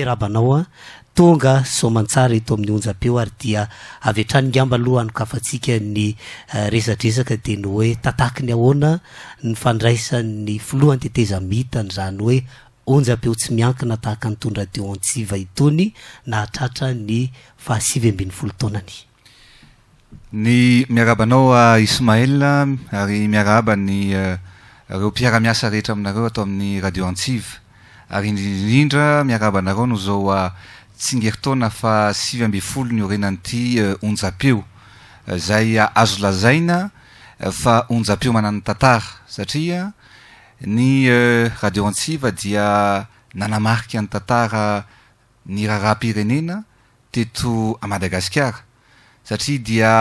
Miarahaba anao an! Tonga soamantsara eto amin'ny onjam-peo ary dia avy hatrany ngamba aloha hanokafantsika ny resadresaka dia ny hoe tataky ny ahoana ny fandraisan'ny filohan'ny tetezamita an'izany hoe onjam-peo tsy miankina tahaka an'itony radio Antsiva itony nahatratra ny faha 19 taonany. Ny miarahaba anao Ismaël ary miarahaba ny ireo mpiara-miasa rehetra aminareo ato amin'ny Radio Antsiva ary indrindra indrindra miarahaba anareo noho izao tsingerin-taona faha 19 niorenan'ity onjam-peo izay azo lazaina fa onjam-peo manana tantara satria ny Radio Antsiva dia nanamarika ny tantara ny raharaham-pirenena teto Madagasikara satria dia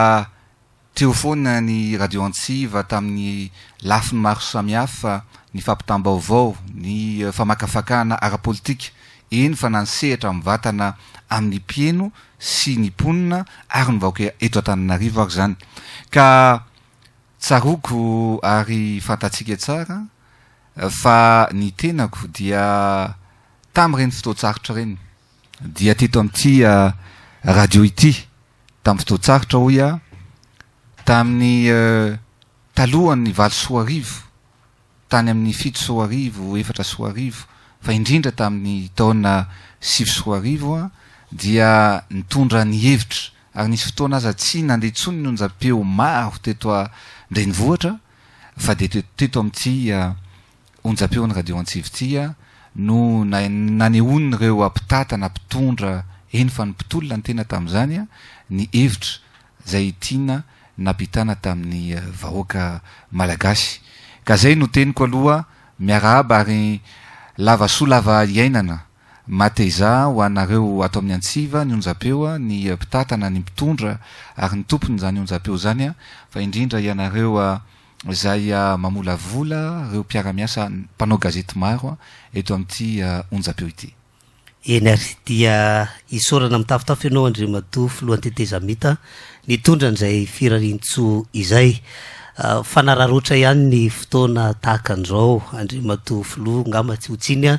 teo foana ny Radio Antsiva tamin'ny lafiny maro samihafa, ny fampitam-baovao, ny famakafakana ara-politika, eny fa na ny sehatra mivantana amin'ny mpiheno sy ny mponina ary ny vahoaka eto Antananarivo ary izany. Ka tsaroako ary fantatsika tsara fa ny tenako dia tamin'ireny fotoan-tsarotra ireny, dia teto amin'ity radio ity tamin'ny fotoan-tsarotra hoy aho, tamin'ny talohan'ny 2008, tany amin'ny 2007, 2004, fa indrindra tamin'ny taona 2009 aho dia nitondra ny hevitra ary nisy fotoana aza tsy nandeha intsony ny onjam-peo maro teto an-drenivohitra fa dia teto amin'ity Onjam-peon'ny Radio Antsivitsia no nanehoan'ireo mpitantana, mpitondra, eny fa ny mpitolona ny tena tamin'izany, ny hevitra izay tiana nampitana tamin'ny vahoaka malagasy. Ka izay no teniko aloha, miarahaba ary lava soa lava iainana, matezà ho anareo ato amin'ny Antsiva, ny onjam-peo, ny mpitantana, ny mpitondra ary ny tompon'izany onjam-peo izany, fa indrindra ianareo izay mamolavola ireo mpiara-miasa mpanao gazety maro eto amin'ity onjam-peo ity. Eny ary, dia isaorana mitafotafo ianao Andriamatoa Filohan'ny Tetezamita nitondra an'izay firarian-tsoa izay. Fanararaotra ihany ny fotoana tahaka an'izao Andriamatoa Filoha, angamba tsy ho tsiny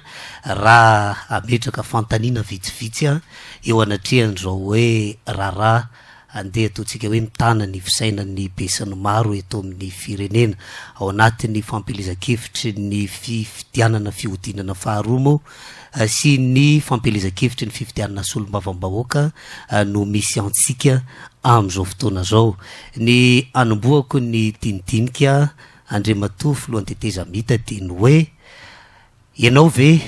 raha hametraka fanontaniana vitsivitsy eo anatrehan'izao hoe raharaha Andeha ataontsika hoe mitana ny fisainan'ny besinimaro eto amin'ny firenena. Ao anatin'ny fampielezan-kevitry ny fifidianana fihodinana faharoa moa sy ny fampielezan-kevitry ny fifidianana solombavambahoaka no misy antsika amin'izao fotoana izao. Ny hanombohako ny dinidinika Andriamatoa Filohan'ny Tetezamita dia ny hoe ianao ve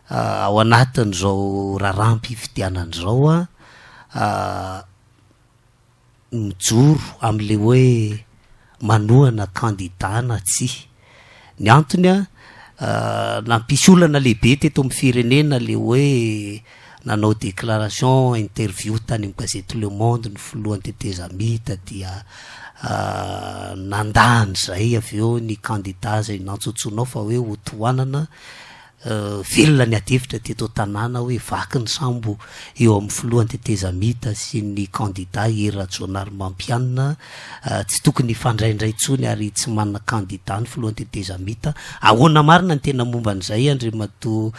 ao anatin'izao raharaham-pifidianana izao mijoro amin'ilay hoe manohana kandida na tsia. Ny antony an, nampisy olana lehibe teto amin'ny firenena ilay hoe nanao déclaration, interview tany amin'ny gazety Le Monde ny filohan'ny tetezamita dia nandà an'izay avy eo ny kandida izay nantsoantsoinao fa hoe hotohanana. Velona ny adihevitra teto an-tanàna hoe vaky ny sambo eo amin'ny filohan'ny tetezamita sy ny kandida Hery Rajaonarimampianina. Tsy tokony hifandraindray intsony ary tsy manana kandida ny filohan'ny tetezamita. Ahoana marina ny tena momba an'izay Andriamatoa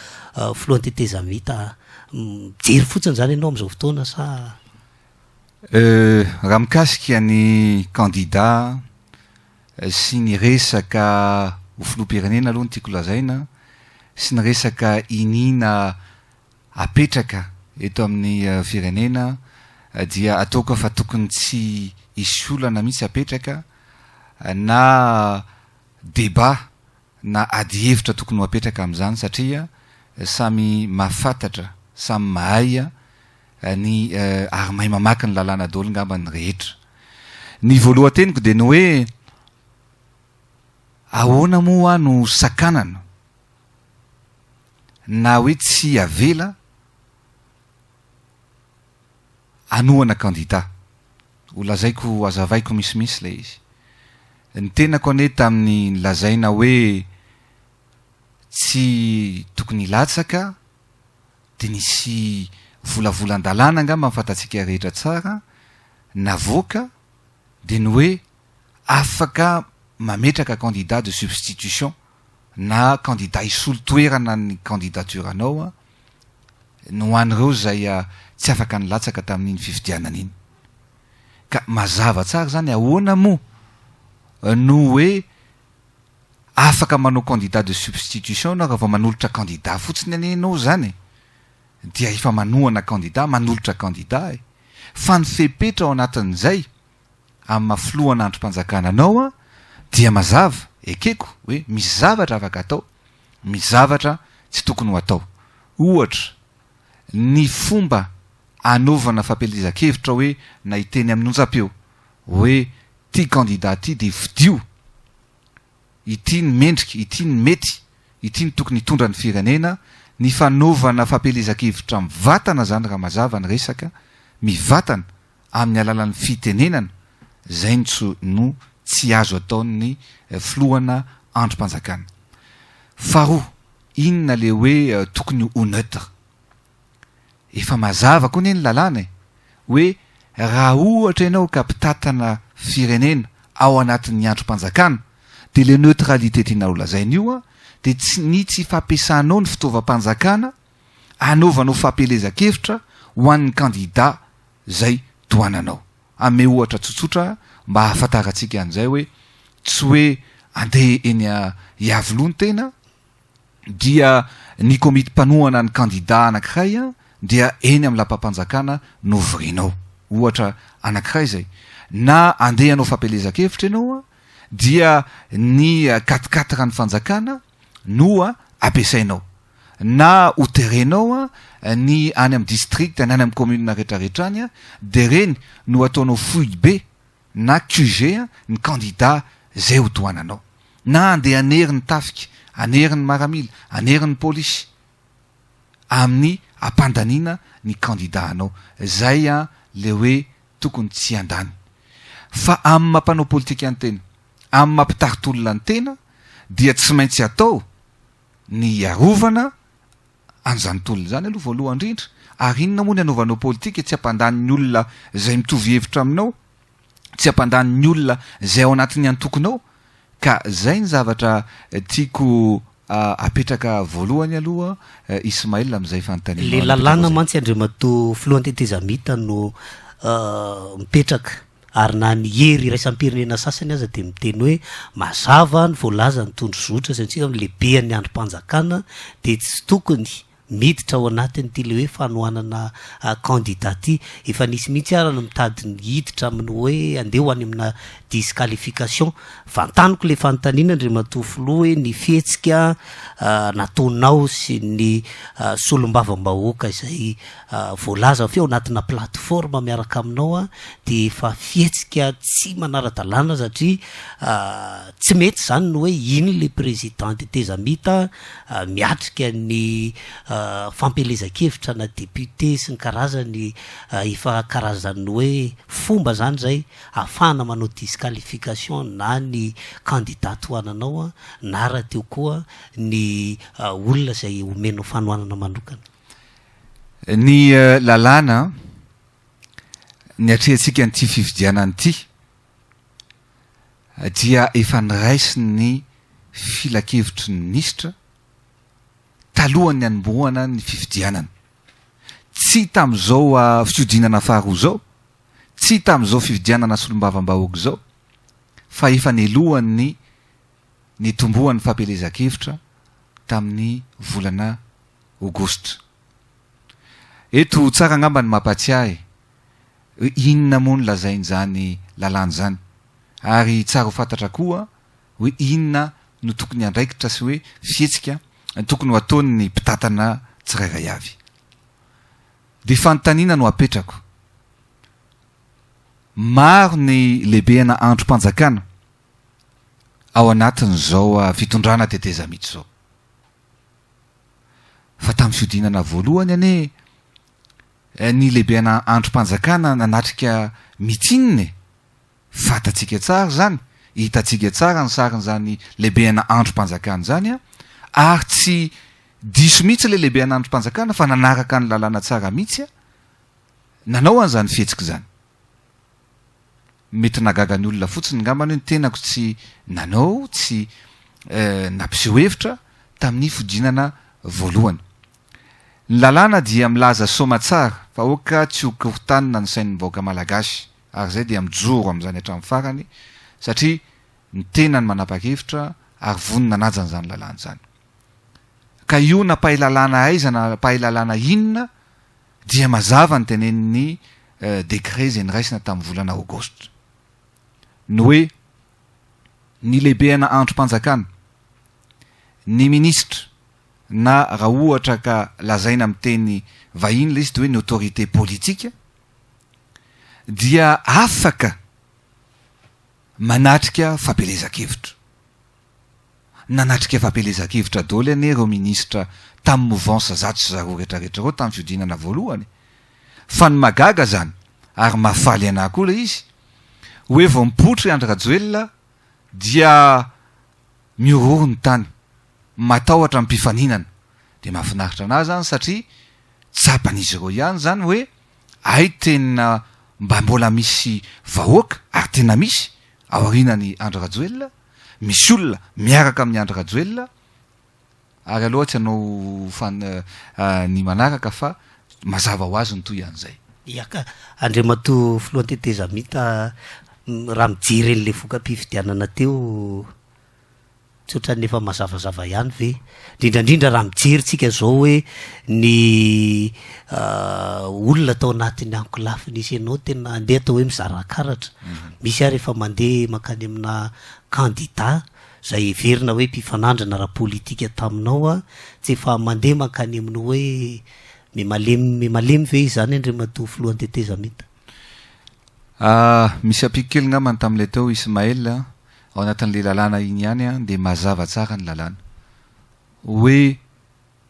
filohan'ny tetezamita a? Mijery fotsiny izany ianao amin'izao fotoana sa? Raha mikasika ny kandida sy ny resaka ho filoham-pirenena aloha no tiako lazaina, sy ny resaka iniana apetraka eto amin'ny firenena dia ataoko fa tokony tsy hisy olana mihitsy apetraka na débat na adihevitra tokony ho apetraka amin'izany satria samy mahafantatra, samy mahay ny ary mahay mamaky ny lalàna daholo ngamba ny rehetra. Ny voalohan-teniko dia ny hoe ahoana moa aho no sakanana na hoe tsy avela hanohana kandida. Ho lazaiko hazavaiko misimisy ilay izy. Ny tenako anie tamin'ny nilazaina hoe tsy tokony hilatsaka dia nisy volavolan-dalàna angamba ny fantatsika rehetra tsara navoaka dia ny hoe afaka mametraka candidat de substitution na candidat hisolo toerana ny candidature-nao. Ny ho an'ireo izay tsy afaka nilatsaka tamin'iny fifidianana iny. Ka mazava tsara izany ahoana moa no hoe afaka manao candidat de substitution ianao raha vao manolotra candidat fotsiny anie ianao izany e! Dia efa manohana candidat, manolotra candidat e! Fa ny fepetra ao anatin'izay amin'ny maha filohana andrim-panjakana anao dia mazava, ekeko hoe misy zavatra afaka atao, misy zavatra tsy tokony ho atao. Ohatra, ny fomba anaovana fampielezan-kevitra hoe na hiteny amin'ny onjam-peo hoe ty candidat ty dia fidio, ity ny mendrika, ity ny mety, ity ny tokony hitondra ny firenena, ny fanaovana fampielezan-kevitra mivatana zany raha mazava ny resaka, mivatana amin'ny alalan'ny fitenenana, zay no tsy no tsy azo ataon'ny filohana andrim-panjakana. Faharoa, inona le hoe tokony ho neutre? Efa mazava koa anie ny lalàna e! Hoe raha ohatra ianao ka mpitantana firenena ao anatin'ny andrim-panjakana dia le neutralité tianao lazaina io an dia tsy ny tsy fampiasanao ny fitaovam-panjakana anaovanao fampielezan-kevitra ho an'ny kandida zay tohananao. Ame ohatra tsotsotra mba ahafantarantsika an'izay hoe tsy hoe andeha eny Iavoloha ny tena dia ny komity mpanohana ny kandida anankiray dia eny amin'ny lapam-panjakana no vorianao. Ohatra anankiray izay. Na andeha hanao fampielezan-kevitra ianao dia ny quatre-quatre an'ny fanjakana no ampiasainao. Na ho terenao ny any amin'ny district na any amin'ny commune rehetrarehetra any dia ireny no ataonao foibe na QG ny kandida izay ho tohananao. Na andeha hanery ny tafika, hanery ny maramila, hanery ny polisy amin'ny hampandaniana ny kandida anao. Izay le hoe tokony tsy handany. Fa amin'ny maha mpanao politika ny tena, amin'ny maha mpitari-tolona ny tena dia tsy maintsy atao ny hiarovana an'izany tolona izany aloha voalohany indrindra, ary inona moa ny anaovanao politika tsy hampandany ny olona izay mitovy hevitra aminao, tsy hampandany ny olona izay ao anatin'ny antokonao, ka izay ny zavatra tiako apetraka voalohany aloha Ismaël amin'izay fanontanianao Le lalàna mantsy Andriamatoa Filohan'ny Tetezamita no mipetraka Ary na ny hery iraisam-pirenena sasany aza dia miteny hoe mazava ny voalazan'ny tondrozotra izay antsika amin'ny lehiben'ny andrim-panjakana dia tsy tokony miditra ao anatin'ity ilay hoe fanohanana kandida ity. Efa nisy mihitsy ara ny mitady ny hiditra amin'ny hoe andeha ho any amina disqualification. Vantaniko ilay fanontaniana Andriamatoa Filoha hoe ny fihetsika nataonao sy ny solombavambahoaka izay voalaza fa eo anatina plateforme miaraka aminao dia efa fihetsika tsy manara-dalàna satria tsy mety izany ny hoe iny le président tetezamita miatrika ny fampielezan-kevitra na député sy ny karazany efa karazan'ny hoe fomba izany izay ahafahana manao disqualification na ny candidat tohananao na rahateo koa ny olona izay omenao fanohanana manokana. Ny lalàna niatrehantsika an'ity fifidianana ity dia efa niraisin'ny filankevitry ny minisitra talohan'ny hanombohana ny fifidianana. Tsy tamin'izao fihodinana faharoa izao, tsy tamin'izao fifidianana solombavambahoaka izao fa efa nelohan'ny nitomboan'ny fampielezan-kevitra tamin'ny volana Aogositra. Eto tsara angamba ny mampatsiahy hoe inona moa no lazain'izany lalàna izany ary tsara ho fantatra koa hoe inona no tokony andraikitra sy hoe fihetsika tokony ho ataon'ny mpitantana tsirairay avy. Dia fanontaniana no apetrako. Maro ny lehibehana andrim-panjakana ao anatin'izao fitondrana tetezamita izao. Fa tamin'ny fihodinana voalohany anie ny lehibena andrim-panjakana nanatrika meeting e! Fantatsika tsara izany, hitantsika tsara ny sarin'izany lehibena andrim-panjakana izany an, ary tsy diso mihitsy ilay lehibena andrim-panjakana fa nanaraka ny lalàna tsara mihitsy an, nanao an'izany fihetsika izany. Mety nahagaga ny olona fotsiny ngambany hoe ny tenako tsy nanao, tsy nampiseho hevitra tamin'ny fodinana voalohany. Ny lalàna dia milaza soamatsara fa aoka tsy ho korontanina ny sain'ny vahoaka malagasy ary izay dia mijoro amin'izany hatramin'ny farany satria ny tena no manapa-kevitra ary vonona hanaja an'izany lalàna izany. Ka io na mpahay lalàna aiza na mpahay lalàna inona dia mazava ny tenenin'ny décret izay noraisina tamin'ny volana aogositra. Ny hoe ny lehibehana andrim-panjakana, ny minisitra na raha ohatra ka lazaina amin'ny teny vahiny ilay izy dia hoe ny autorité politique dia afaka manatrika fampielezan-kevitra. Nanatrika fampielezan-kevitra daholo anie ireo minisitra tamin'ny mouvance 101 retraretra ireo tamin'ny fihodinana voalohany. Fa ny mahagaga zany, ary mahafaly anah koa ilay izy, hoe vao mipoitra i Andry Rajoelina dia mihorohoro ny tany, matahotra ny mpifaninana. Dia mahafinaritra anah zany satria tsapan'izy ireo ihany zany hoe hay tena mba mbola misy vahoaka, ary tena misy, aorianan'i Andry Rajoelina, misy olona miaraka amin'i Andry Rajoelina, ary aloha tsy hanao fan ny manaraka fa mazava ho azy ny toy an'izay. Ya ka, Andriamatoa Filohan'ny Tetezamita, raha mijery an'ilay voka-pifidianana teo, Tsy ohatran'ny efa mazavazava ihany ve? Indrindra indrindra raha mijery tsika zao hoe ny olona tao anatin'ny ankolafy nisy anao tena andeha atao hoe mizara karatra. Misy ary efa mandeha mankany amina kandida zay heverina hoe mpifanandrina ara-politika taminao an, tsy efa mandeha mankany amin'ny hoe miha-malemy miha-malemy ve izany Andriamatoa Filohan'ny Tetezamita? Misy ampiako kely ngambany tamin'ilay teo Ismaël a, ao anatin'ilay lalàna iny ihany dia mazava tsara ny lalàna hoe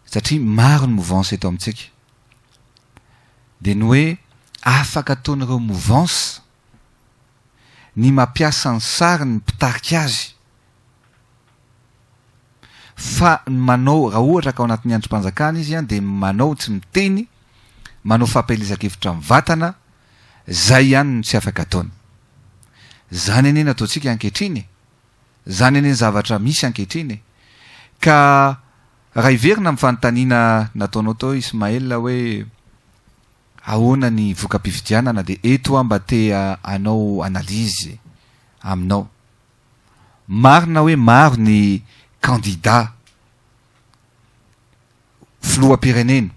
satria maro ny mouvance eto amintsika dia ny hoe afaka ataon'ireo mouvance ny mampiasa ny sariny mpitarika azy Fa ny manao, raha ohatra ka ao anatin'ny andrim-panjakana izy dia manao tsy miteny, manao fampielezan-kevitra mivantana, zay ihany no tsy afaka ataony. Zany anie no ataontsika ankehitriny e! Zany anie ny zavatra misy ankehitriny e! Ka raha hiverina amin'ny fanontaniana nataonao teo Ismaël hoe ahoana ny voka-pifidianana dia eto aho mba te hanao analyse aminao. Marina hoe maro ny kandida filoham-pirenena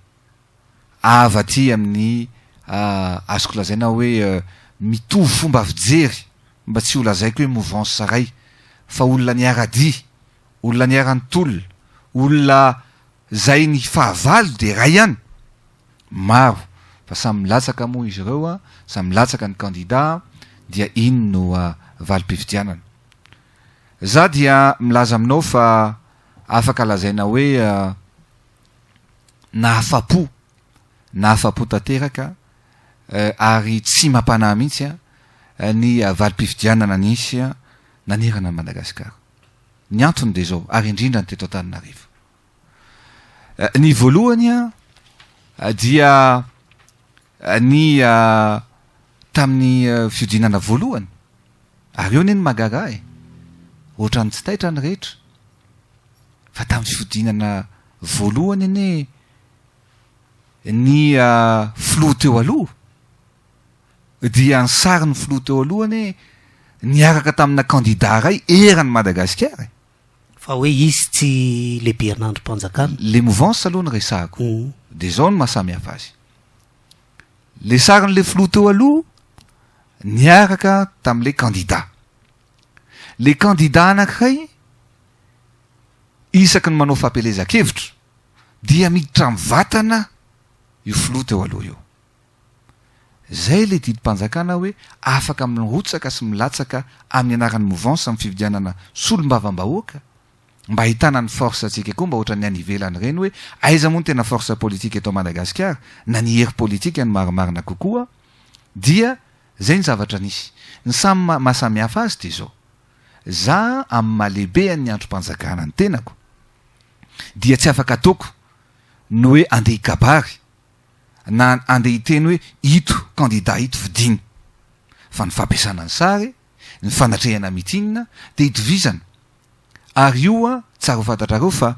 avy aty amin'ny azoko lazaina hoe mitovy fomba fijery mba tsy ho lazaiko hoe mouvance iray fa olona niara-dia, olona niara-nitolona, olona izay ny fahavalo dia iray ihany. Maro fa samy milatsaka moa izy ireo, samy milatsaka ny kandida dia iny no valim-pifidianana. Za dia milaza aminao fa afaka lazaina hoe nahafapo, nahafapo tanteraka ary tsy mampanahy mihitsy ny valim-pifidianana nisy nanerana an'i Madagasikara. Ny antony dia izao, ary indrindra ny teto Antananarivo. Ny voalohany dia ny tamin'ny fihodinana voalohany, ary eo anie ny mahagaga ahy e, ohatran'ny tsy taitra ny rehetra, fa tamin'ny fihodinana voalohany anie ny filoha teo aloha dia ny sarin'ny filoha teo aloha anie niaraka tamina kandida iray eran'i Madagasikara e. Fa hoe izy tsy lehiben'andrim-panjakana. Le mouvance aloha no resahako. De zao no maha samy hafa azy. Le sarin'le filoha teo aloha niaraka tamle candidat. Le candidat anakiray isaky ny manao fampielezan-kevitra dia miditra mivantana io filoha teo aloha io. Zay le didim-panjakana hoe afaka mirotsaka sy milatsaka amin'ny anaran'ny mouvance amin'ny fifidianana solombavambahoaka mba ahitana ny force antsika koa mba ohatran'ny any ivelany ireny hoe aiza moa ny tena force politique eto Madagasikara na ny hery politika no marimarina kokoa dia zay ny zavatra nisy. Ny samy maha samihafa azy dia izao za amin'ny maha lehibean'ny andrim-panjakana ny tenako dia tsy afaka ataoko ny hoe andeha hikabary na andeha hiteny hoe ito candidat ito fidiny fa ny fampiasana ny sary, ny fanatrehana meeting dia itovizana ary io tsara ho fantatrareo fa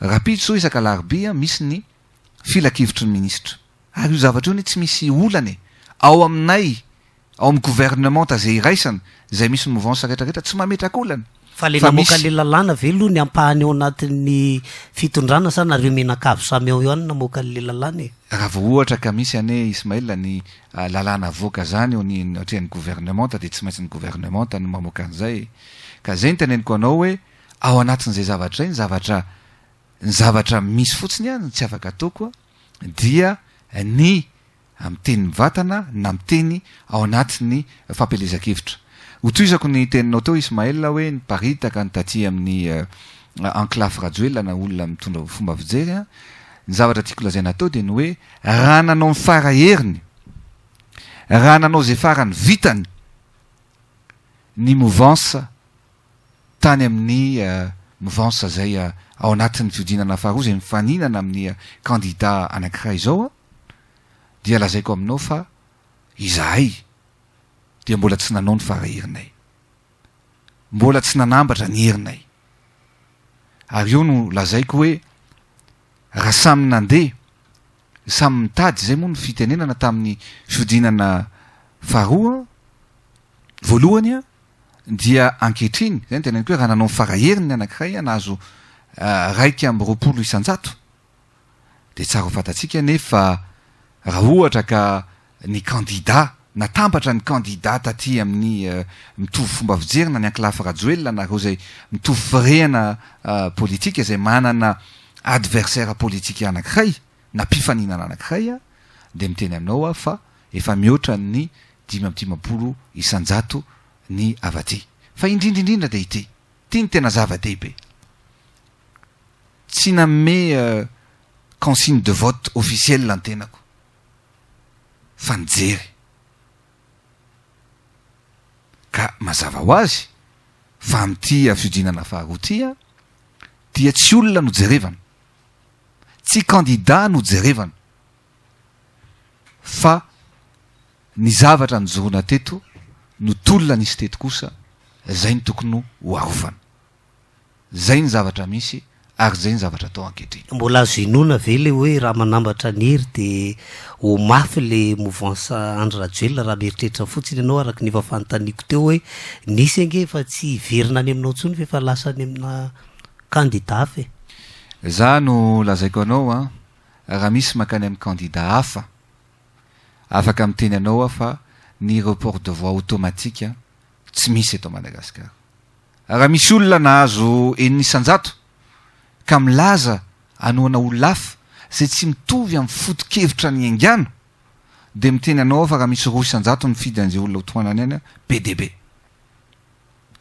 rapitso isaka alarobia misy ny. Filankevitry ny minisitra. Ary io zavatra io anie tsy misy olana e! Ao aminay, ao amin'ny governemanta izay iraisana, izay misy mouvance rehetra rehetra, tsy mametraka olana. Fa le Fa namoaka misy. le lalàna ve aloha ny ampahany ao anatin'ny fitondrana sa nareo mianakavy samy ao ihany namoaka an'le lalàna e? Raha vao ohatra ka misy anie Ismaël ny lalàna avoaka zany eo ny atrehan'ny governemanta dia tsy maintsy ny governemanta no mamoaka an'izay e! Ka zay no teneniko anao hoe ao anatin'izay zavatra izay ny zavatra Ny zavatra misy fotsiny an, tsy afaka ataoko dia ny miteny mivantana na miteny ao anatin'ny fampielezan-kevitra. Hotohizako ny teninao teo Ismaël hoe niparitaka ny taty amin'ny ankolafy Rajoelina na olona mitondra fomba fijery an, ny zavatra tiako lazaina teo dia ny hoe raha nanao ny fara heriny, raha nanao izay farany vitany ny mouvance tany amin'ny mouvance izay ao anatin'ny fihodinana faharoa izay mifaninana amin'ny kandida anankiray izao dia lazaiko aminao fa izahay dia mbola tsy nanao ny fara-herinay. Mbola tsy nanambatra ny herinay. Ary io no lazaiko hoe raha samy nandeha, samy mitady, izay moa no fitenenana tamin'ny fihodinana faharoa, voalohany, dia ankehitriny, izay no teneniko hoe raha nanao ny fara-heriny ny anankiray nahazo 21%, dia tsara ho fantatsika anie fa raha ohatra ka ny kandida, natambatra ny kandida taty amin'ny mitovy fomba fijery na ny ankolafy Rajoelina na ireo izay mitovy firehana politika izay manana adversaire politika anankiray na mpifaninana anankiray dia miteny aminao aho fa efa mihoatra ny 55% ny avy aty. Fa indrindra indrindra dia ity. Ity no tena zava-dehibe. Tsy nanome consigne de vote officielle ny tenako fa nijery. Ka mazava ho azy fa amin'ity fihodinana faharoa ity dia tsy olona no jerevana, tsy candidat no jerevana fa ny zavatra nijoroana teto no tolona nisy teto kosa, zay no tokony ho arovana. Zay ny zavatra misy ary zay ny zavatra atao ankehitriny. Mbola azo inoana ve le hoe raha manambatra ny hery de ho mafy le mouvance Andry Rajoelina raha mieritreritra fotsiny ianao araka ny efa fanontaniako teo hoe nisy ange efa tsy hiverina any aminao intsony fa efa lasa any amina kandida hafa e. Za no lazaiko anao an, raha misy mankany amin'ny kandida hafa, afaka miteny anao aho fa ny report de voix automatique tsy misy eto Madagasikara. Raha misy olona nahazo 6% ka milaza hanohana olona hafa izay tsy mitovy amin'ny foto-kevitra niaingàna dia miteny anao aho fa raha misy 2% mifidy an'izay olona hotohanany any be dia be.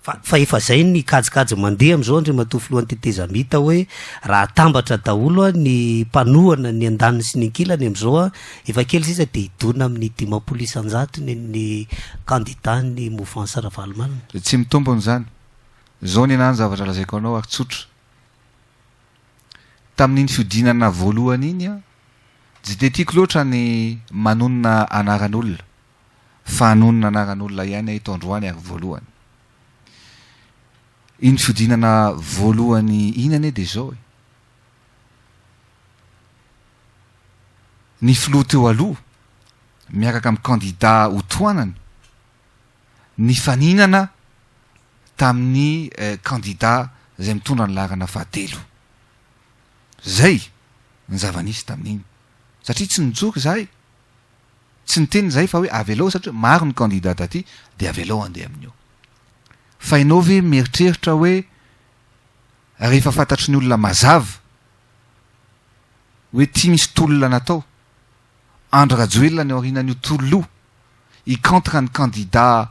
Fa fa efa zay ny kajikajy mandeha amizao Andriamatoa Filohan'ny Tetezamita hoe raha atambatra daholo ny mpanohana ny andaniny sy ny ankilany amizao a, efa kely sisa dia hidona amin'ny 50% ny ny kandida ny mouvance Ravalomanana. Tsy mitombona izany. Izao ny anah ny zavatra lazaiko anao ary tsotra. Tamin'iny fihodinana voalohany iny an, tsy dia tiako loatra ny manonona anaran'olona. Fa hanonona anaran'olona ihany aho eto androany ary voalohany. Iny fihodinana voalohany iny anie dia izao e. Ny filoha teo aloha miaraka amin'ny kandida ho tohanany nifaninana tamin'ny kandida izay mitondra ny laharana fahatelo. Izay ny zava-nisy tamin'iny. Satria tsy nijoro izahay. Tsy niteny izahay fa hoe avelao satria maro ny candidat taty dia avelao handeha amin'io. Fa ianao ve mieritreritra hoe rehefa fantatry ny olona mazava hoe ty misy tolona natao, Andry Rajoelina ny aorianan'io tolona io hi-contre ny candidat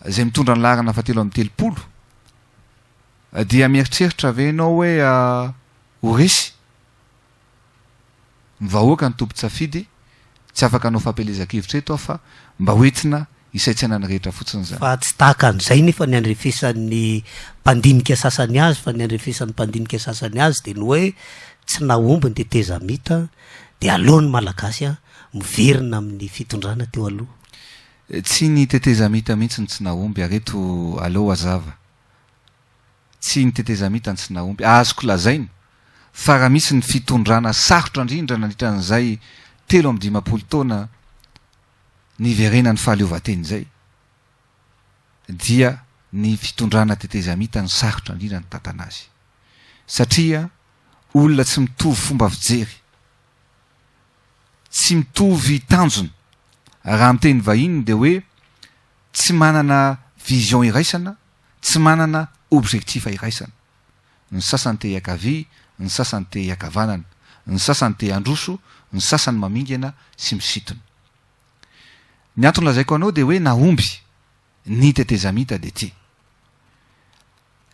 izay mitondra ny laharana fahatelo amby 30 dia mieritreritra ve ianao hoe ho resy? Ny vahoaka no tompon-tsafidy, tsy afaka hanao fampielezan-kevitra eto aho fa mba ho entina hisaintsaina ny rehetra fotsiny izany. Fa tsy tahaka an'izay nefa ny andrefesan'ny mpandinika sasany azy fa ny andrefesan'ny mpandinika sasany azy dia ny hoe tsy nahomby ny tetezamita dia aleo ny Malagasy miverina amin'ny fitondrana teo aloha. Tsy ny tetezamita mihitsy no tsy nahomby ary eto aleo hazava. Tsy ny tetezamita no tsy nahomby. Azoko lazaina. fa raha misy ny fitondrana sarotra indrindra nandritra an'izay 53 taona niverenan'ny fahaleovantena izay dia ny fitondrana tetezamita no sarotra indrindra nitantana azy satria olona tsy mitovy fomba fijery, tsy mitovy tanjona, raha amin'ny teny vahiny dia hoe tsy manana vision iraisana, tsy manana objectif iraisana. Ny sasany te hiankavia, ny sasany te hiankavanana, ny sasany te handroso, ny sasany mamingana sy misintona. Ny antony lazaiko anao dia hoe nahomby ny tetezamita dia ty.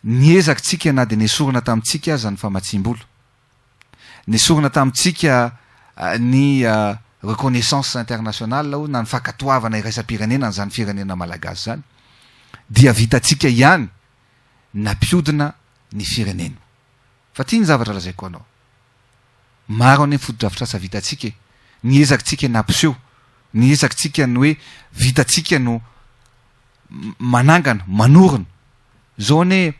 Niezaka tsika na dia nesorina tamintsika aza ny famatsiam-bola. Nesorina tamintsika ny reconnaissance internationale hoy na ny fankatoavana iraisam-pirenena an'izany firenena malagasy izany dia vitantsika ihany nampiodina ny firenena. Fa ty ny zavatra lazaiko anao. Maro anie ny fotodrafitrasa vitantsika e. Ny ezakitsika nampiseho, ny ezakitsika ny hoe vitantsika no manangana, manorina. Zao anie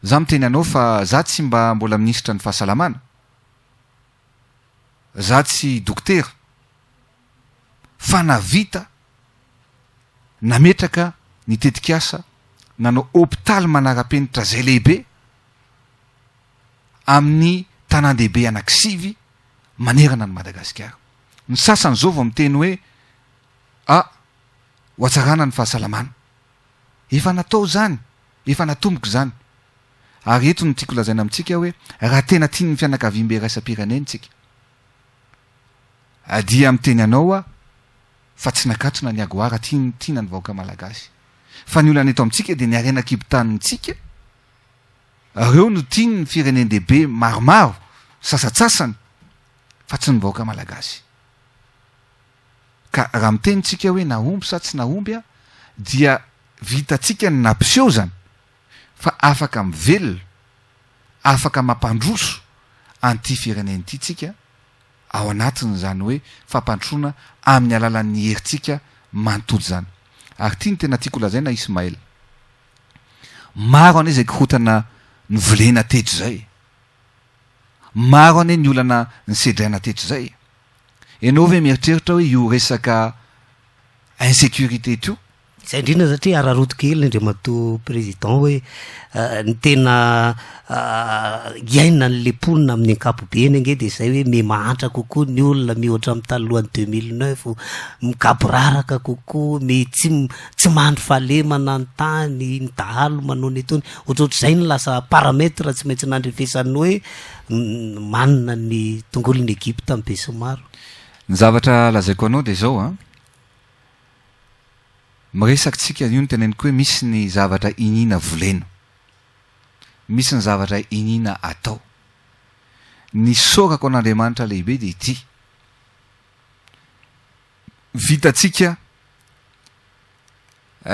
za miteny anao fa za tsy mba mbola minisitra ny fahasalamana, za tsy dokotera, fa navita nametraka ny tetikasa nanao hopitaly manara-penitra zay lehibe amin'ny tanàn-dehibe anankisivy manerana an'i Madagasikara. Ny sasany zao vao miteny hoe ah ho hatsarana ny fahasalamana. Efa natao izany, efa natomboka izany. Ary eto no tiako lazaina amintsika hoe raha tena tian'ny fianakaviambe iraisam-pirenena isika dia miteny anao aho fa tsy nakatona ny Agoa raha tiana ny vahoaka malagasy. Fa ny olana eto amintsika dia ny harena an-kibon-tanintsika, ireo no tian'ny firenen-dehibe maromaro, sasatsasany, fa tsy ny vahoaka malagasy. Ka raha miteny tsika hoe nahomby sa tsy nahomby dia vitantsika ny nampiseho izany fa afaka mivelona, afaka mampandroso an'ity firenena ity tsika ao anatin'izany hoe fampandrosoana amin'ny alalan'ny herintsika manontolo izany. Ary ity no tena tiako holazaina Ismaël. Maro anie izay korontana novolena teto izay. Maro anie ny olana nisedraina teto izay. Ianao ve mieritreritra hoe io resaka insécurité io? Izay indrindra satria araraoty kely Andriamatoa Président hoe ny tena iainan'le mponina amin'ny ankapobeny ange dia izay hoe miha mahantra kokoa ny olona mihoatra amin'ny talohan'ny 2009, migaboraraka kokoa, miha tsy tsy mandry fahalemana ny tany, ny dahalo manao ny ataony, ohatrohatr'izay no lasa paramètre tsy maintsy nandrefesan'ny hoe manina ny tongolon'i Egypta amin'ny besinimaro. Ny zavatra lazaiko anao dia izao an, Miresaka tsika, io no teneniko hoe misy ny zavatra iniana volena. Misy ny zavatra iniana atao. Ny isaorako an'Andriamanitra lehibe dia ity, vitantsika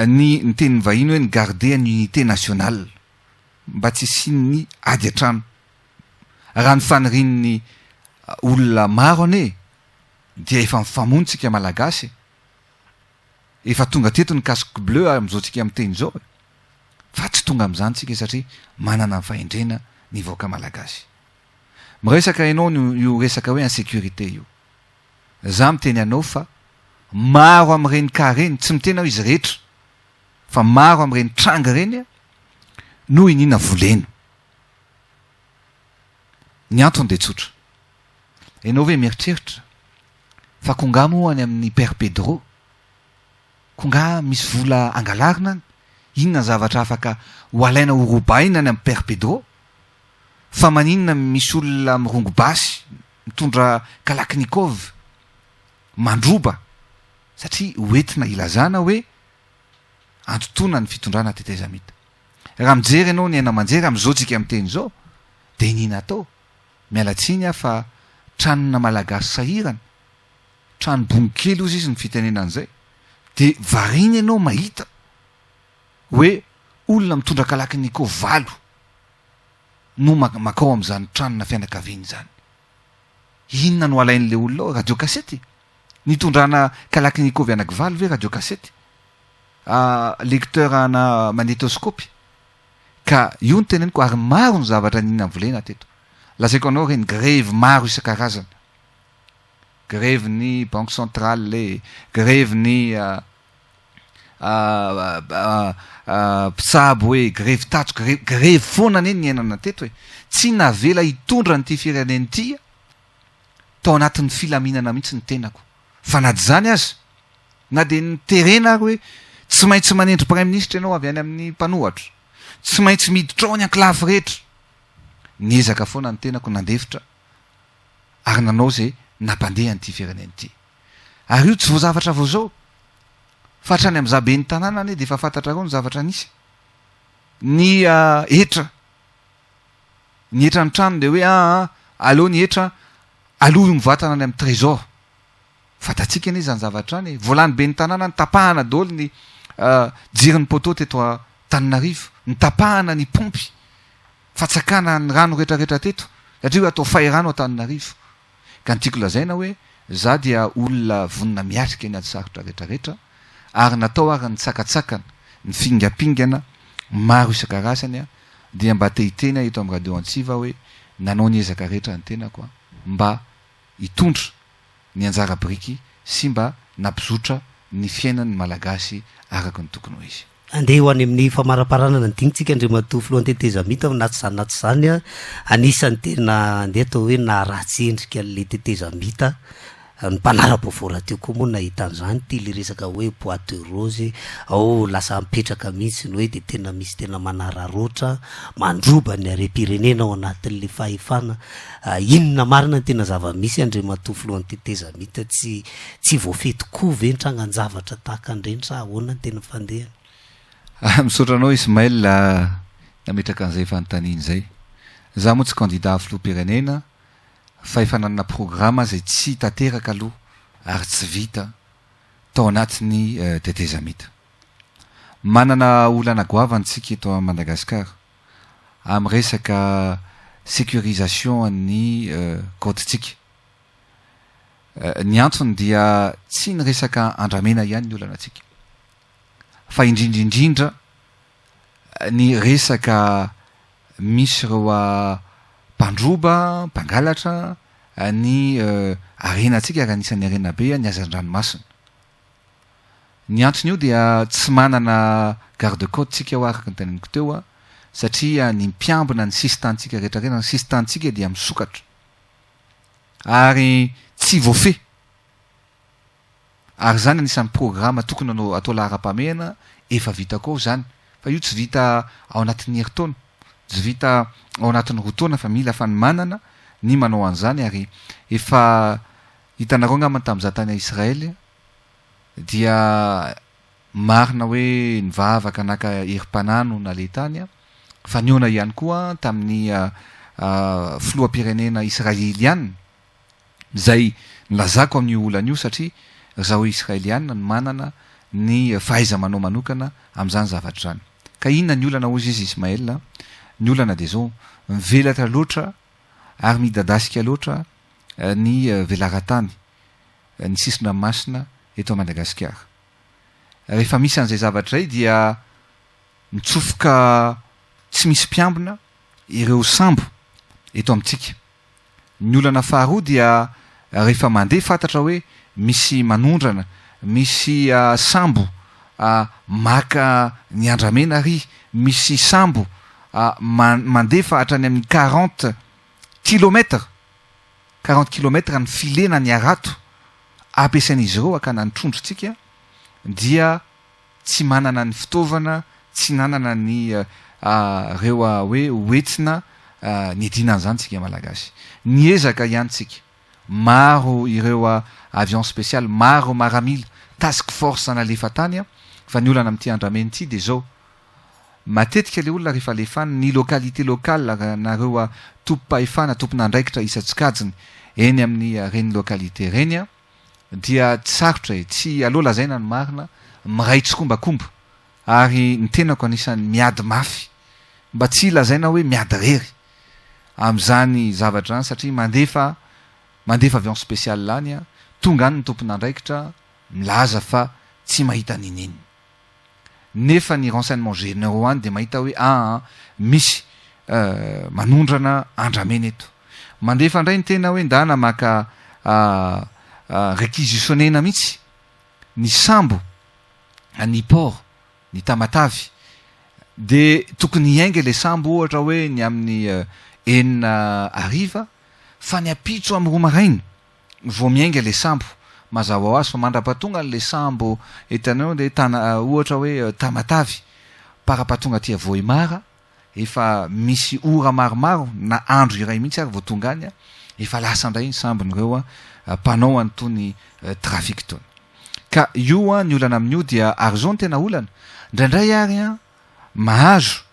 ny ny tenin'ny vahiny hoe ny garder ny unité nationale mba tsy hisian'ny ady an-trano. Raha ny fanirian'ny olona maro anie dia efa mifamono tsika Malagasy e. Efa tonga teto ny casque bleu amin'izao tsika miteny izao e! Fa tsy tonga amin'izany tsika satria manana ny fahendrena ny vahoaka malagasy. Miresaka ianao ny io resaka hoe insécurité io. Za miteny anao fa maro amin'ireny cas ireny, tsy miteny aho izy rehetra, fa maro amin'ireny tranga ireny no iniana volena. Ny antony dia tsotra. Ianao ve mieritreritra Fa ko nga moa any amin'ny Père Pedro? Ko nga misy vola angalarina any? Inona ny zavatra afaka ho alaina ho robaina any amin'ny Père Pedro? Fa maninona misy olona mirongo basy, mitondra kalachnikov, mandroba? Satria ho entina hilazana hoe antontona ny fitondrana tetezamita. Raha mijery ianao ny haino aman-jery amin'izao tsika miteny izao dia iniana atao. Miala tsiny aho fa tranona malagasy sahirana, trano bongo kely ozy izy ny fitenenana an'izay, de variana ianao mahita hoe olona mitondra kalakiniko valo no makao amin'izany tranona fianakaviana izany. Inona no alain'le olona ao? Radio kasety? Nitondrana kalakinikov anakivalo ve radio kasety? Lecteur ana magnétoscope? Ka io no teneniko ary maro ny zavatra nina volena teto. Lazaiko anao ireny grevy maro isan-karazany. Grevy ny banque centrale e, grevy ny mpitsabo e, grevy tato, grevy, grevy foana anie ny niainana teto e. Tsy navela hitondra an'ity firenena ity tao anatin'ny filaminana mihitsy ny tenako. Fa na dia izany aza, na dia niterena ary hoe tsy maintsy manendry praiminisitra ianao avy any amin'ny mpanohatra, tsy maintsy miditra ao ny ankolafy rehetra, niezaka foana ny tenako nandefitra ary nanao izay nampandeha an'ity firenena ity. Ary io tsy vao zavatra vao izao, fa hatrany amin'izaho ben'ny tanàna anie dia efa fantatrareo ny zavatra nisy. Ny hetra, ny hetran'ny trano dia hoe aa aleo ny hetra aloha io mivantana any amin'ny trésor. Fantatsika anie izany zavatra izany e. Vao lany ben'ny tanàna nitapahana daholo ny jiron'ny poteau teto Antananarivo, nitapahana ny paompy fatsakana ny rano retraretra teto satria hoe atao fay rano Antananarivo. Ka ny tiako lazaina hoe za dia olona vonona miatrika ny ady sarotra retraretra ary natao ary ny tsakatsakana, ny fingampingana maro isan-karazany dia mba te hiteny aho eto amin'ny radio Antsiva hoe nanao ny ezaka rehetra ny tenako mba hitondra ny anjara biriky sy mba nampizotra ny fiainan'ny Malagasy araka ny tokony ho izy. Andeha ho any amin'ny famaraparanana ny dinintsika Andriamatoa Filohan'ny Tetezamita fa na tsy izany na tsy izany, anisan'ny tena andeha atao hoe naharatsy endrika an'ilay tetezamita ny mpanara-baovao rahateo koa moa nahita an'izany ity ilay resaka hoe bois de rose, ao lasa mipetraka mihitsy ny hoe dia tena misy tena manararaotra mandroba ny harem-pirenena ao anatin'ilay fahefana. Inona marina ny tena zava-misy Andriamatoa Filohan'ny Tetezamita? Tsy tsy voafehy tokoa ve ny trangan-javatra tahaka an'ireny sa ahoana ny tena fandehany? Misaotra anao Ismaël nametraka an'izay fanontaniana izay. Za moa tsy candidat filoham-pirenena fa efa nanana programa izay tsy tanteraka aloha ary tsy vita tao anatin'ny tetezamita. Manana olana goavana isika eto Madagasikara amin'ny resaka sécurisation an'ny côte-tsika. Ny antony dia tsy ny resaka andramena ihany ny olana antsika fa indrindra indrindra ny resaka misy ireo mpandroba, mpangalatra ny harena antsika ary anisan'ny harena be ny hazan-dranomasina. Ny antony io dia tsy manana garde côte tsika ao araka ny teneniko teo satria ny mpiambina ny sisin-tanintsika rehetra rehetra, ny sisin-tanintsika dia misokatra ary tsy voafehy ary izany anisan'ny programa tokony hanao atao laharam-pahamehana efa vita koa izany fa io tsy vita ao anatin'ny herintaona, tsy vita ao anatin'ny roa taona fa mila fanomanana ny manao an'izany ary efa hitanareo angamba tamin'izaho tany Israel dia marina hoe nivavaka naka herim-panahy no naleha tany fa nihaona ihany koa tamin'ny filoham-pirenena israeliana izay nilazako amin'io olana io satria ry zareo israeliana no manana ny fahaiza-manao manokana amin'izany zavatra izany. Ka inona ny olana hozy izy Ismaël? Ny olana dia izao, mivelatra loatra ary midadasika loatra ny velaran-tany ny sisin-dranomasina eto Madagasikara. Rehefa misy an'izay zavatra izay dia mitsofoka tsy misy mpiambina ireo sambo eto amintsika. Ny olana faharoa dia rehefa mandeha fantatra hoe misy manondrana, misy sambo maka ny andramena ary misy sambo mandefa hatrany amin'ny quarante kilomètres, 40 kilomètres ny filena ny harato ampiasain'izy ireo hakana ny trondrontsika dia tsy manana ny fitaovana, tsy nanana ny reo hoe hoentina niadiana an'izany tsika Malagasy. Niezaka ihany tsika. Maro ireo avion spécial, maro maramila, task force nalefa tany fa ny olana amin'ity andramena ity dia izao, Matetika le olona rehefa alefa any, ny localité locale nareo tompom-pahefana, tompon'andraikitra isan-tsokajiny eny amin'ny reny localité reny dia tsy sarotra e, tsy aleo lazaina ny marina, miray tsikombakomba ary ny tenako anisan'ny miady mafy mba tsy lazaina hoe miady rery amin'izany zavatra izany satria mandefa mandefa avion spécial any, tonga any ny tompon'andraikitra milaza fa tsy mahita n'inon'inona. nefa ny renseignements généraux any dia mahita hoe aa misy manondrana andramena eto. Mandefa indray ny tena hoe ndana maka réquisitionner-na mihitsy ny sambo ny port ny Tamatave dia tokony hiainga ilay sambo ohatra hoe ny amin'ny enina hariva fa ny ampitso amin'ny roa maraina vao miainga ilay sambo. Mazava ho azy fa mandra-pahatonga an'ilay sambo hitanao dia tana ohatra hoe Tamatave para-pahatonga aty Vohemar efa misy ora maromaro na andro iray mihitsy ary vao tonga any, efa lasa indray ny sambon'ireo mpanao an'itony trafic itony. Ka io ny olana amin'io dia ary izao no tena olana, indraindray ary mahazo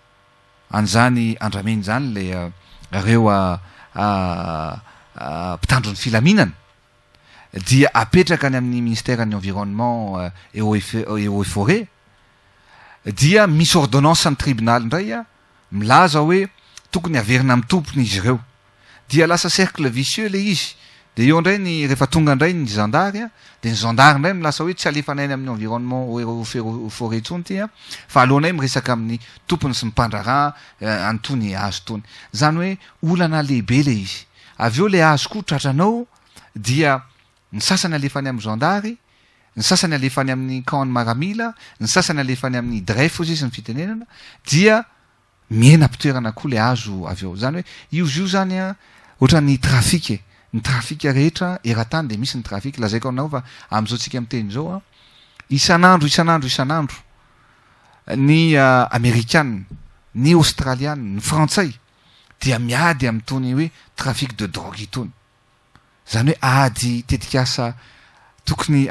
an'izany andramena izany ilay ireo mpitandro ny filaminana dia apetraka any amin'ny ministeran'ny environnement et eaux et forêts dia misy ordonnance ny tribonaly indray milaza hoe tokony haverina amin'ny tompony izy ireo. Dia lasa cercle vicieux ilay izy. Dia eo indray ny rehefa tonga indray ny zandary dia ny zandary indray no lasa hoe tsy alefanay any amin'ny environnement eaux forêts intsony ity fa aleonay miresaka amin'ny tompony sy ny mpandraharaha an'itony hazo itony. Izany hoe olana lehibe ilay izy. Avy eo ilay hazo koa tratranao dia ny sasany alefa any amin'ny zandary, ny sasany alefa any amin'ny camp ny maramila, ny sasany alefa any amin'ny DREF hozy izy ny fitenenana, dia mihena am-pitoerana koa ilay hazo avy eo. Izany hoe io izy io izany an, ohatran'ny trafic e, ny trafic rehetra eran-tany dia misy ny trafic, lazaiko aminao fa amin'izao tsika miteny izao an, isan'andro isan'andro isan'andro ny amerikana, ny aostraliana, ny frantsay dia miady amin'itony hoe trafic de drogue itony. Izany hoe ady tetikasa tokony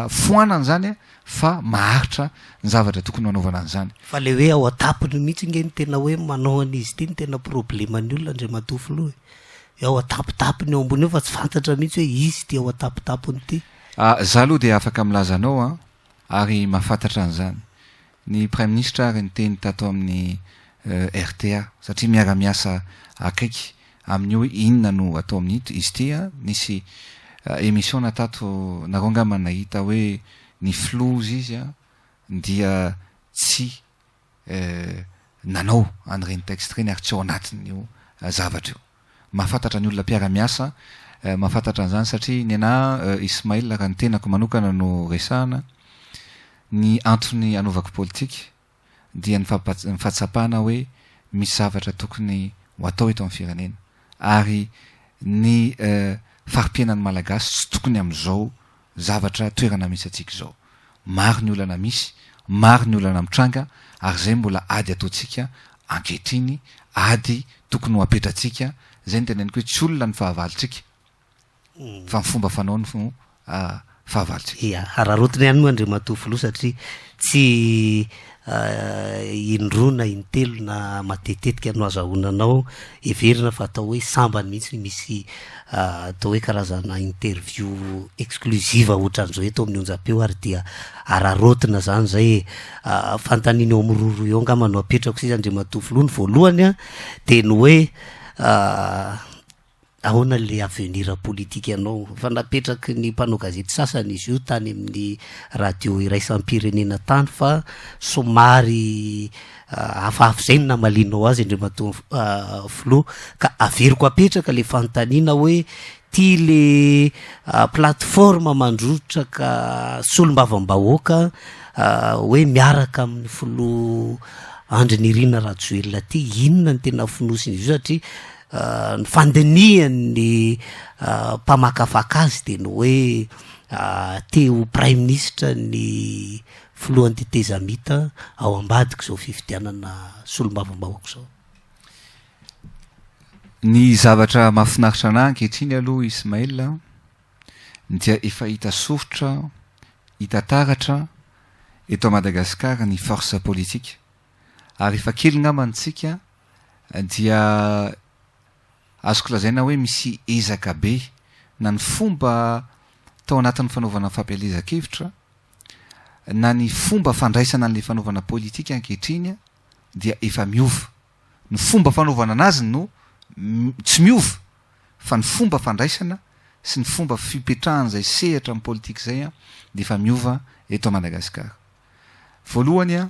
foanana izany fa maharitra ny zavatra tokony ho anaovana an'izany. Fa le hoe ao an-tampony mihitsy nge no tena hoe manao an'izy ity no tena probleman'ny olona Andriamatoa Filoha e. Ao an-tampitampony eo ambony eo fa tsy fantatra mihitsy hoe izy ity ao an-tampitampony ity. Za aloha dia afaka milaza anao an, ary mahafantatra an'izany. Ny Praiminisitra ary niteny tato amin'ny rta satria miara-miasa akaiky amin'ny hoe inona no atao amin'ito izy ity an, nisy émission na tato nareo angamba nahita hoe ny filoha ozy izy an dia tsy nanao an'ireny texte ireny ary tsy ao anatin'io zavatra io. Mahafantatra ny olona mpiara-miasa mahafantatra an'izany satria ny anah Ismail raha ny tenako manokana no resahana, ny antony anaovako politika dia ny fahatsapana hoe misy zavatra tokony ho atao eto amin'ny firenena ary ny fari-piainan'ny Malagasy tsy tokony amin'izao zavatra toerana misy antsika izao. Maro ny olana misy, maro ny olana mitranga ary izay mbola ady ataontsika ankehitriny, ady tokony ho apetratsika, izay no teneniko hoe tsy olona ny fahavalontsika fa ny fomba fanao no fahavalontsika. Ia, araraotina ihany moa Andriamatoa Filoha satria tsy indroa na intelo na matetitetika no azahoana anao, heverina fa atao hoe sambany mihitsy ny misy atao hoe karazana interview exclusive ohatran'izao eto amin'ny onjam-peo ary dia araraotina zany zay e. Fanontaniana eo amin'ny roroa eo angamba no apetrako sisa Andriamatoa Filoha, ny voalohany an dia ny hoe Ahoana le avenir politique anao? Efa napetraky ny mpanao gazety sasany izy io tany amin'ny radio iraisam-pirenena tany fa somary hafahafa izay ny namalianao azy Andriamatoa Filoha. Ka averiko apetraka le fanontaniana hoe ty le plateforme mandrotsaka solombavambahoaka hoe miaraka amin'ny Filoha Andry Nirina Rajoelina ty, inona ny tena fonosin'izy io satria Ny fandinihan'ny mpamakafaka azy dia ny hoe te ho praiminisitra ny filohan'ny tetezamita ao ambadik'izao fifidianana solombavambahoaka izao. Ny zavatra mahafinaritra anah ankehitriny aloha Ismaël dia efa hita soritra, hita taratra eto Madagasikara ny force politique ary efa kely ngamba ny tsika dia azoko lazaina hoe misy ezaka be na ny fomba tao anatin'ny fanaovana fampielezan-kevitra na ny fomba fandraisana an'ilay fanaovana politika ankehitriny dia efa miova. Ny fomba fanaovana anazy no tsy miova fa ny fomba fandraisana sy ny fomba fipetrahan'izay sehatra amin'ny politika izay dia efa miova eto Madagasikara. Voalohany,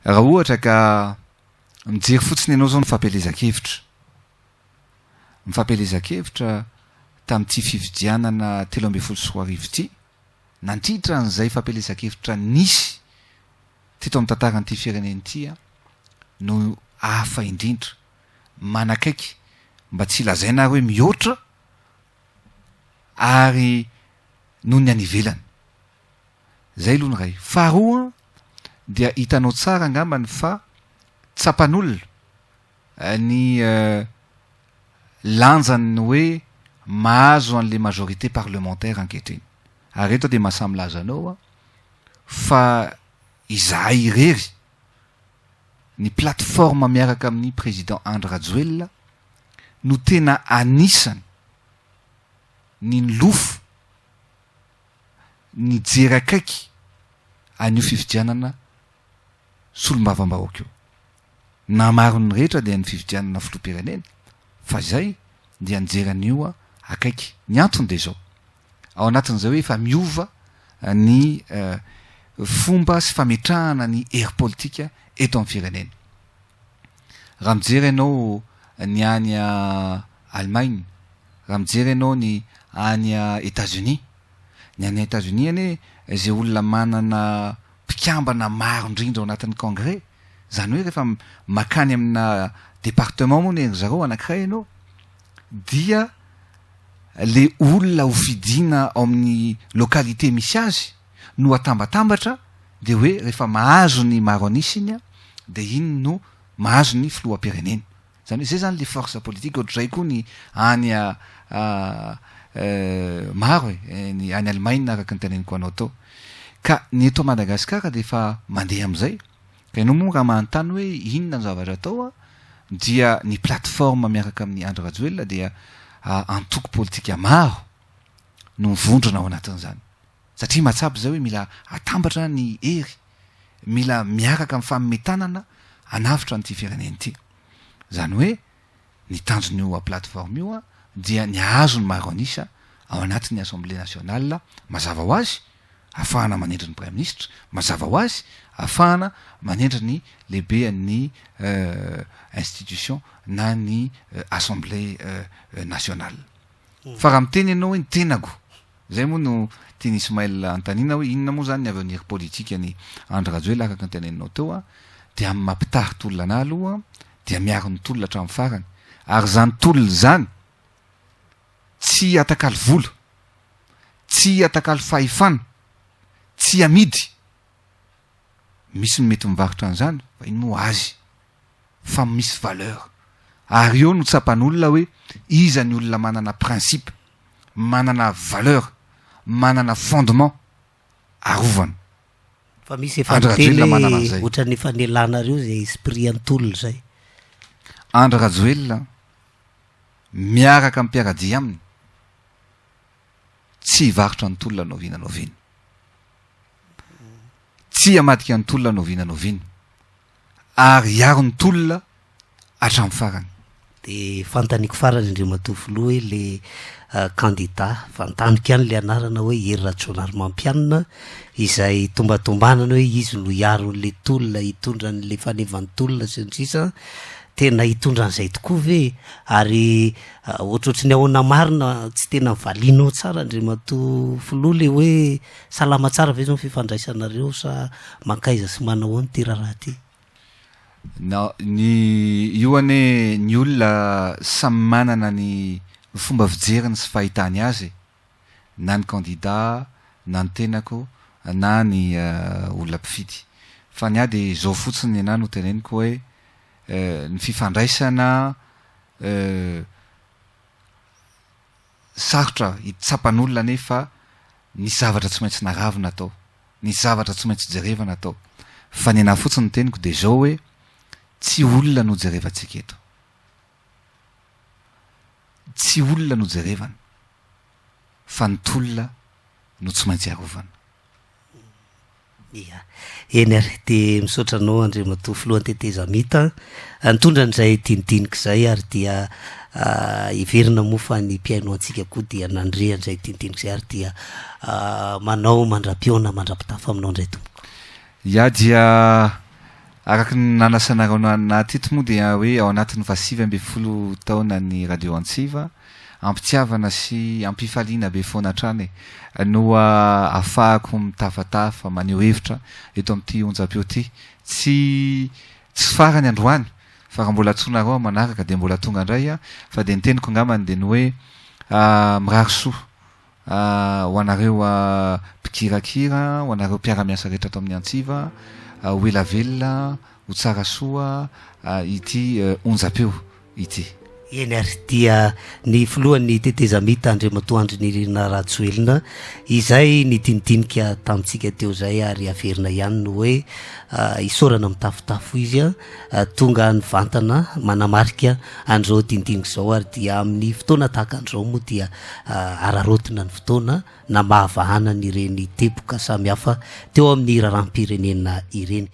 raha ohatra ka Mijery fotsiny ianao izao ny fampielezan-kevitra. ny fampielezan-kevitra tamin'ity fifidianana 2013 ity, nandritra an'izay fampielezan-kevitra nisy teto amin'ny tantaran'ity firenena ity no hafa indrindra, manakaiky, mba tsy lazaina ary hoe mihoatra ary noho ny any ivelany. Izay aloha ny iray. Faharoa dia hitanao tsara angambany fa tsapan'olona ny lanjan'ny hoe mahazo an'ilay majorité parlementaire ankehitriny. Ary eto dia mahasahy milaza anao aho fa izahay irery, ny plateforme miaraka amin'ny président Andry Rajoelina no tena anisany ny nilofo nijery akaiky an'io fifidianana solombavambahoaka io. Na maro ny rehetra dia ny fifidianana filoham-pirenena fa izay dia nijery an'io akaiky. Ny antony dia izao, ao anatin'izay hoe efa miova ny fomba sy fametrahana ny hery politika eto amin'ny firenena. Raha mijery ianao ny any Allemagne, raha mijery ianao ny any Etats-Unis, ny any Etats-Unis anie izay olona manana mpikambana maro indrindra ao anatin'ny congrès, izany hoe rehefa makany amina département moa ny ry zareo anankiray ianao dia le olona ho fidiana ao amin'ny localité misy azy no atambatambatra dia hoe rehefa mahazo ny maro an'isa iny dia iny no mahazo ny filoham-pirenena. Izany hoe izay izany le force politique, ohatr'izay koa ny any maro e, ny any Allemagne araka ny teneniko anao teo. Ka ny eto Madagasikara dia efa mandeha amin'izay. Ka ianao moa raha manontany hoe inona ny zavatra atao dia ny plateforme miaraka amin'i Andry Rajoelina dia antoko politika maro no mivondrona ao anatin'izany. Satria mahatsapa izay hoe mila atambatra ny hery, mila miaraka mifanome tanana hanavotra an'ity firenena ity. Izany hoe ny tanjon'io plateforme io dia ny hahazo ny maro an'isa ao anatin'ny Assemblée nationale mazava ho azy, ahafahana manendry ny Praiminisitra, mazava ho azy, ahafahana manendry ny lehibean'ny institution na ny Assemblée nationale. Fa raha miteny ianao hoe ny tenako, izay moa no tian'i Ismaël anontaniana hoe inona moa izany ny avenir politikan'i Andry Rajoelina araka ny teneninao teo, dia amin'ny maha mpitari-tolona anah aloha dia miaro ny tolona hatramin'ny farany ary izany tolona izany tsy atakalo vola, tsy atakalo fahefana, tsy amidy, misy ny mety mivarotra an'izany fa iny moa azy fa misy valeur ary eo no tsapan'olona hoe iza ny olona manana principe, manana valeur, manana fondement arovana. Fa misy efa Andry niteny Rajoelina manana hoe an'izay. ohatran'ny efa nialanareo izay esprit an'tolona izay. Andry Rajoelina miaraka amin'ny mpiara-dia aminy tsy hivarotra ny tolona na oviana na oviana. Tsy hamadika ny tolona na oviana na oviana. Ary hiaro ny tolona hatramin'ny farany. De fanontaniako farany Andriamatoa Filoha hoe le kandida, vantaniko ihany le anarana hoe Hery Rajaonarimampianina izay tombatombanana hoe izy no hiaro an'le tolona, hitondra an'le fanevan'ny tolona sy ny sisa, tena hitondra an'izay tokoa ve? Ary ohatrohatry ny ahoana marina tsy tena valianao tsara Andriamatoa Filoha le hoe salama tsara ve zao ny fifandraisanareo sa mankaiza sy manao ahoana ity raharaha ity? Na, ny, io anie ny olona samy manana ny fomba fijeriny sy fahitany azy e! Na ny kandida, na ny tenako, na ny olona mpifidy. Fa ny ahy dia izao fotsiny ny anah no teneniko hoe ny fifandraisana sarotra tsapan'olona anefa nisy zavatra tsy maintsy naravina tao. Nisy zavatra tsy maintsy jerevana tao. Fa ny anah fotsiny ny teniko dia izao hoe, tsy olona no jerevantsika eto. Tsy olona no jerevana, fa ny tolona no tsy maintsy arovana. Ia. Eny ary, dia misaotra anao Andriamatoa Filohan'ny Tetezamita nitondra an'izay dinidinika izay ary dia heverina moa fa ny mpihaino antsika koa dia nandre an'izay dinidinika izay ary dia manao mandra-pihaona mandra-pitafa aminao indray tompoko. Ia dia. Araka ny nanasanareo anah teto moa dia hoe ao anatin'ny faha 19 taonan'ny Radio Antsiva, ampitiavana sy ampifaliana be foana hatrany no ahafahako mitafatafa, maneho hevitra eto amin'ity onjam-peo ity. Tsy tsy farany androany fa raha mbola antsoinareo aho manaraka dia mbola tonga indray aho fa dia ny teniko angambany dia ny hoe mirary soa ho anareo mpikirakira, ho anareo mpiara-miasa rehetra ato amin'ny Antsiva, ho ela velona, ho tsara soa ity onjam-peo ity. Eny ary, dia ny filohan'ny tetezamita Andriamatoa Andry Nirina Rajoelina izay nidinidinika tamintsika teo izay ary averina ihany ny hoe isaorana mitafotafo izy tonga nivantana manamarika an'izao dinidinika izao ary dia amin'ny fotoana tahaka an'izao moa dia araraotina ny fotoana namahavahana an'ireny teboka samihafa teo amin'ny raharaham-pirenena ireny.